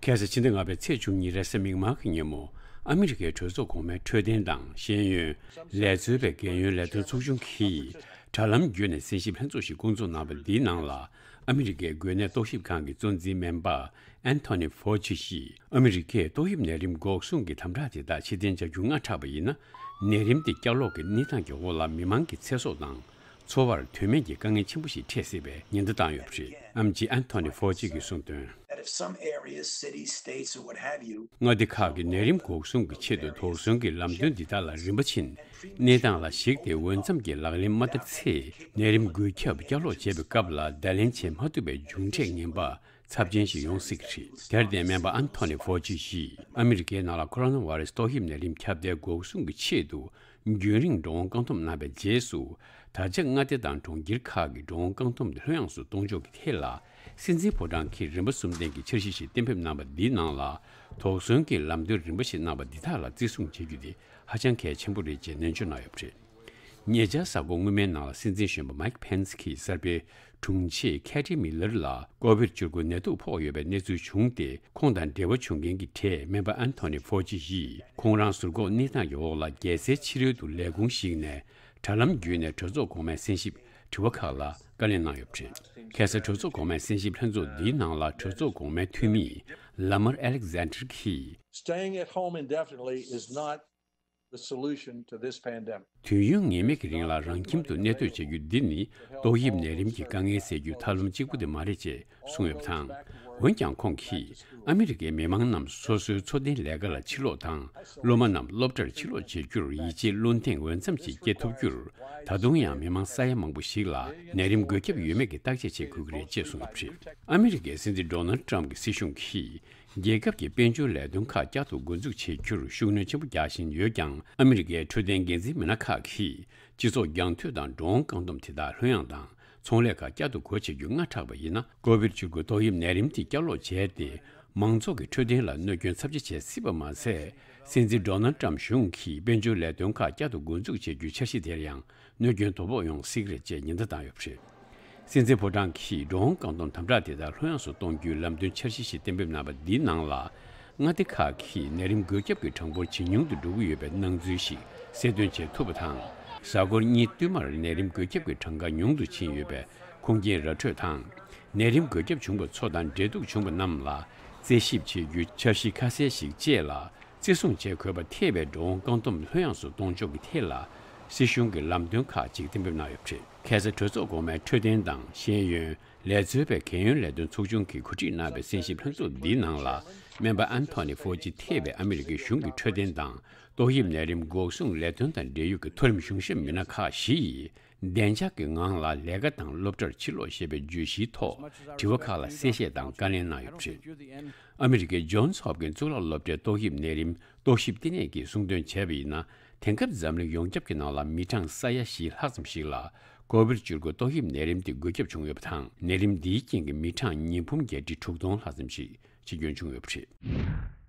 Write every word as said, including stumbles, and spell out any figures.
ཁ་སང་ཕྱི་ཟླ་ལྔ་པའི་ཚེས་བཅུ་གཉིས་རེས་གཟའ་མིག་དམར་གྱི་ཉིན་མོ། ཨ་མི་རི་ཀའི་གྲོས་ཚོགས་གོང་མའི་འཕྲོད་བསྟེན་དང་ཤེས་ཡོན། ལས་རྩོལ་བའི་རྒན་ཡོལ་ལས་དོན་ཚོགས་ཆུང་གིས་དྲ་ལམ་བརྒྱུད་ནས་གསན་ཞིབ་ལྷན་ཚོགས་ཤིག་བསྐོང་ཚོགས་གནང་བ་འདིའི་ནང་ལ། ཨ་མི་རི་ཀའི་འགོས་ནད་རྟོག་ཞིབ་ཁང་གི་གཙོ་འཛིན་སྨན་པ་ཨན་ཐོ་ནི་ཧྥོ་ཅི་ཡིས། ཨ་མི་རི་ཀས་ཏོག་དབྱིབས་ནད་རིམས་འགོག་སྲུང་གི་དམ་དྲག་དེ་དག་ཕྱིར་འཐེན་བྱ་རྒྱུ་སྔ་དྲགས་པ་ཡིན་ན། ནད་རིམས་དེ་བསྐྱར་ལོག་གི་གནས་སྟངས་ཀྱི་འོག་ལ་མི་མང་གི་ཚེ་སྲོག་དང་། འཚོ་བར་དོན་མེད་ཀྱི་དཀའ་ངལ་ཆེན་པོ་ཞིག་འཕྲད་སྲིད་པའི་ཉེན་བརྡ་བཏང་ཡོད་པ་རེད། ཨེམ་ཆི་ཨན་ཐོ་ནི་ཧྥོ་ཅི་གིས་གསུངས་དོན། That if some areas, cities, states, or what have you, མངའ་སྡེ་ཁག་གི་ནད་རིམས་འགོག་སྲུང་གི་ཆེད་དུ་དོགས་ཟོན་གྱི་ལམ་སྟོན་འདི་དག་ལ་རིམ་པ་ཕྱིན། གནས་སྟངས་ལ་གཞིགས་ཏེ་འོས་འཚམ་གྱི་ལག་ལེན་མ་བསྟར་ཚེ། ནད་རིམས་འགོས་ཁྱབ་བསྐྱར་ལོག་བྱེད་པའི་སྐབས་ལ་བརྡ་ལན་བྱེད་མ་ཐུབ་པའི་མཇུག་འབྲས་ངན་པ་ཚབས་ཆེན་ཞིག་ཡོང་སྲིད་ཀྱི་རེད། དེར་བརྟེན་སྨན་པ་ཨན་ཐོ་ནི་ཧྥོ་ཅི་ཡིས། ཨ་མི་རི་ཀའི་ནང་ལ་ཁོ་རོ་ན་བྷ་རེ་སི་ཏོག་དབྱིབས་ནད་རིམས་ཁྱབ་གདལ་འགོག་སྲུང་གི་ཆེད་དུ། རྒྱུན་རིང་འགྲོ་འོང་བཀག་སྡོམ་གནང་བའི་རྗེས་སུ། ད་ཆ་མངའ་སྡེ་དང་གྲོང་ཁྱེར་ཁག་གི་འགྲོ་འོང་བཀག་སྡོམ་དེ་ལྷོད་ཡངས་སུ་གཏོང་ཕྱོགས་ཀྱི་ཐད་ལ། སྲིད་འཛིན་ཕོ་བྲང་གིས་རིམ་པ་གསུམ་ལྡན་གྱི་འཆར་གཞི་ཞིག་གཏན་འབེབས་གནང་བ་འདིའི་ནང་ལ། དོགས་ཟོན་གྱི་ལམ་སྟོན་རིམ་པ་ཞིག་གནང་བ་འདི་དག་ལ་བརྩི་སྲུང་བྱེད་རྒྱུ་དེ་ཧ་ཅང་གལ་ཆེན་པོ་རེད་ཅེས་ནན་བརྗོད་གནང་ཡོད་པ་རེད། ཉེ་ཆར་གཟའ་འཁོར་སྔོན་མའི་ནང་ལ་སྲིད་འཛིན་གཞོན་པ་མའིག་ཕེན་སི་གིས་གསར་སྤེལ་དྲུང་ཆེ་ཁེ་ཏི་མི་ལར་ལ་ཀོ་བིད་བཅུ་དགུ་ནད་དུག་ཕོག་ཡོད་པའི་གནས་ཚུལ་བྱུང་སྟེ། ཁོང་དང་འབྲེལ་བ་བྱུང་མཁན་གྱི་གྲས་སྨན་པ་ཨན་ཐོ་ནི་ཧྥོ་ཅི་ཡིས། ཁོང་རང་ཟུར་འགོག་གནས་སྟངས་ཀྱི་འོག་ལ་རྒྱལ་སའི་ཕྱི་རོལ་དུ་ལས་ཁུངས་ཤིག་ནས་དྲ་ལམ་བརྒྱུད་ནས་གྲོས་ཚོགས་གོང་མའི་གསན་ཞིབ་དྲི་བ་ཁག་ལ་བཀའ་ལན་གནང་ཡོད་པ་རེད། ཁ་སང་གྲོས་ཚོགས་གོང་མའི་གསན་ཞིབ་ལྷན་ཚོགས་འདིའི་ནང་ལ་གྲོས་ཚོགས་གོང་མའི་འཐུས་མི་ལ་མར་ཨ་ལེག་ཛན་ཌར་གྱིས། Staying at home indefinitely is not the solution to this pandemic. དུས་ཡུན་ངེས་མེད་ཀྱི་རིང་ལ་རང་ཁྱིམ་དུ་གནས་སྡོད་བྱེད་རྒྱུ་འདི་ནི་ཏོག་དབྱིབས་ནད་རིམས་ཀྱི་དཀའ་ངལ་སེལ་རྒྱུའི་ཐབས་ལམ་གཅིག་པུ་དེ་མ་རེད་ཅེས་གསུངས་ཡོད་པ་དང་། འོན་ཀྱང་ཁོང་གིས། ཨ་མི་རི་ཀའི་མི་མང་རྣམས་སོ་སོའི་འཚོ་རྟེན་ལས་ཀ་ལ་ཕྱིར་ལོག་དང་། སློབ་མ་རྣམས་སློབ་གྲྭར་ཕྱིར་ལོག་བྱེད་རྒྱུར་ཡིད་ཆེས་བློ་འདེངས་འོས་འཚམ་ཞིག་སྐྱེ་ཐུབ་རྒྱུར། ད་དུང་ཡང་མི་མང་ས་ཡ་མང་པོ་ཞིག་ལ་ནད་རིམས་འགོས་ཁྱབ་ཡོད་མེད་ཀྱི་བརྟག་དཔྱད་བྱེད་དགོས་ཀྱི་རེད་ཅེས་གསུངས་ཡོད་པ་རེད། ཨ་མི་རི་ཀའི་སྲིད་འཛིན་ཌོ་ནལ་ཊམ་གྱི་སྲིད་གཞུང་གིས། རྒྱལ་ཁབ་ཀྱི་དཔལ་འབྱོར་ལས་དོན་ཁག་བསྐྱར་དུ་འགོ་འཛུགས་བྱེད་རྒྱུར་ཤུགས་སྣོན་ཆེན་པོ་རྒྱག་བཞིན་ཡོད་ཀྱང་། ཨ་མི་རི་ཀའི་འཕྲོད་བསྟེན་འགན་འཛིན་མི་སྣ་ཁག་གིས། སྤྱི་ཚོགས་རྒྱང་མཐུད་དང་འགྲོ་འོང་བཀག་སྡོམ་དེ་དག་ལྷོད་ཡངས་དང་། ཚོང་ལས་ཁག་བསྐྱར་དུ་སྒོ་ཕྱེ་རྒྱུ་སྔ་དྲགས་པ་ཡིན་ན། ཀོ་བིད་བཅུ་དགུ་ཏོག་དབྱིབས་ནད་རིམས་དེ་བསྐྱར་ལོག་བྱས་ཏེ། མང་ཚོགས་ཀྱི་འཕྲོད་བསྟེན་ལ་གནོད་སྐྱོན་ཚབས་ཆེ་བྱེད་སྲིད་པ་མ་ཟད། སྲིད་འཛིན་ཌོ་ནལ་ཊམ་གཞུང་གིས་དཔལ་འབྱོར་ལས་དོན་ཁག་བསྐྱར་དུ་འགོ་འཛུགས་བྱེད་རྒྱུའི་འཆར་གཞི་དེར་ཡང་། གནོད་སྐྱོན་དོ་ཕོག་ཡོང་སྲིད་ཀྱི་རེད་ཅེས་ཉེན་བརྡ་བཏང་ཡོད་པ་རེད། སྲིད་འཛིན་ཕོ་བྲང་གིས་འགྲོ་འོང་བཀག་སྡོམ་དམ་དྲག་དེ་དག་ལྷོད་ཡངས་སུ་གཏོང་རྒྱུའི་ལམ་སྟོན་འཆར་གཞི་ཞིག་གཏན་འབེབས་གནང་བ་འདིའི་ནང་ལ། མངའ་སྡེ་ཁག་གིས་ནད་རིམས་འགོས་ཁྱབ་ཀྱི་གྲངས་འབོར་ཇེ་ཉུང་དུ་འགྲོ་གི་ཡོད་པའི་སྣང་ཚུལ་ཞིག་གསལ་སྟོན་བྱེད་ཐུབ་པ་དང་། གཟའ་འཁོར་གཉིས་བསྟུད་མར་ནད་རིམས་འགོས་ཁྱབ་ཀྱི་གྲངས་ཀ་ཉུང་དུ་ཕྱིན་ཡོད་པའི་ཁུངས་སྐྱེལ་ར་འཕྲོད་དང་། ནད་རིམས་འགོས་ཁྱབ་བྱུང་བ་ཚོ་དང་འབྲེལ་གཏུག་བྱུང་བ་རྣམས་ལ་རྩད་ཞིབ་བྱེད་རྒྱུའི་འཆར་གཞི་ཁ་གསལ་ཞིག་བཅས་ལ། བརྩི་སྲུང་བྱེད་དགོས་པ་ཐེ་བའི་འགྲོ་འོང་བཀག་སྡོམ་ལྷོད་ཡངས་སུ་གཏོང་ཕྱོགས་ཀྱི་ཐད་ལ། སྲིད་གཞུང་གི་ལམ་སྟོན་ཁག་ཅིག་གཏན་འབེབས་གནང་ཡོད་པ་རེད། ཁ་སང་གྲོས་ཚོགས་གོང་མའི་འཕྲོད་བསྟེན་དང་ཤེས་ཡོན། ལས་རྩོལ་བའི་རྒན་ཡོལ་ལས་དོན་ཚོགས་ཆུང་གིས་གོ་སྒྲིག་གནང་བའི་གསན་ཞིབ་ལྷན་ཚོགས་འདིའི་ནང་ལ། སྨན་པ་ཨན་ཐོ་ནི་ཧྥོ་ཅི་ཐེ་བའི་ཨ་མི་རི་ཀའི་གཞུང་གི་འཕྲོད་བསྟེན་དང་ཏོག་དབྱིབས་ནད་རིམས་འགོག་སྲུང་ལས་དོན་དང་འབྲེལ་ཡོད་ཀྱི་མཐོ་རིམ་གཞུང་ཞབས་མི་སྣ་ཁག་བཞི་ཡིས། བདེ་འཇགས་ཀྱི་ངང་ལ་ལས་ཀ་དང་སློབ་གྲྭར་ཕྱིར་ལོག་ཞེས་པའི་བརྗོད་གཞིའི་ཐོག་དྲི་བ་ཁག་ལ་གསལ་བཤད་དང་བཀའ་ལན་གནང་ཡོད་པ་རེད། ཨ་མི་རི་ཀའི་ཇོན་སི་ཧོབ་ཀིན་གཙུག་ལག་སློབ་གྲྭའི་ཏོག་དབྱིབས་ནད་རིམས་རྟོག་ཞིབ་ལྟེ་གནས་ཀྱིས་གསུངས་དོན་བྱས་པ་ཡིན་ན། དེང་སྐབས་འཛམ་གླིང་ཡོངས་ཁྱབ་ཀྱི་ནང་ལ་མི་གྲངས་ས་ཡ་བཞི་ལྷག་ཙམ་ཞིག་ལ་ཀོ་བིད་བཅུ་དགུ་ཏོག་དབྱིབས་ནད་རིམས་དེ་འགོས་ཁྱབ་བྱུང་ཡོད་པ་དང་། ནད་རིམས་འདིའི་རྐྱེན་གྱིས་མི་གྲངས་ཉིས་འབུམ་བརྒྱད་ཁྲི་དྲུག་སྟོང་ལྷག་ཙམ་ཞིག་འཆི་སྐྱོན་བྱུང་ཡོད་པ་རེད།